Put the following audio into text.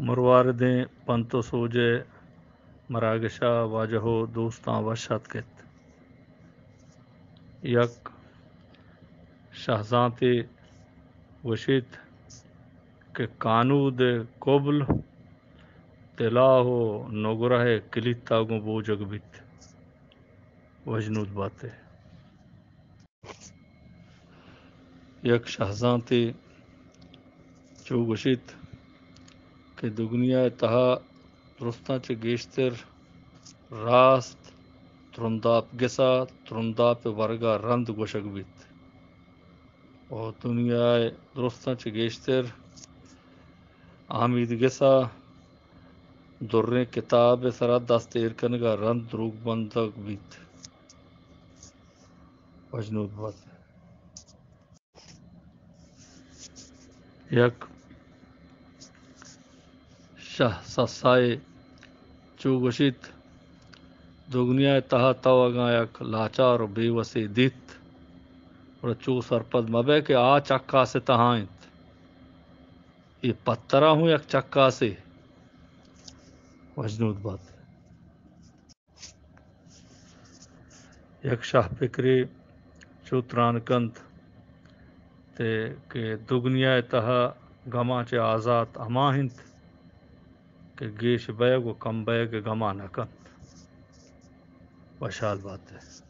مرواردیں پنت و سوج ءِ مراگش ءَ واجہ و دوستاں وش اتک ات۔ یک شہزانتے گوشیت کہ کانود ءِ کبل طلا و نگرہ ءِ کلیت ءَ گوں بوجگ بیت۔ وشنود بات ئے۔ یک شہزانتے چو گوشیت کہ دگنیا ءِ تہا درستاں چہ گیشتر راست ترنداپ گس ءَ ترنداپ ءِ ورگ ءَ رند گوشگ بیت۔ و دنیا ءِ درستاں چہ گیشتر آمید گس ءَ دریں کتاب ءِ سرا دست ایر کنگ ءَ رند دروگ بندگ بیت۔ وشنود بات۔ یک شہ سسائے چو گوشیت، دگنیا ءِ تہا تو اگاں یک لاچار و بے وسے دیت، گڑا چو سرپد مہ بئے کہ آ چکاس ءِ تہا انت۔ اے پترا ہوں یک چکاسے۔ وشنود بات۔ یک شہ پکرے چو تران کنت تے کہ دگنیا ءِ تہا گماں چہ آزات ہما انت کہ گیش بئیگ و کم بئیگ ءِ گما نہ کنت۔ وشحال بات ئے۔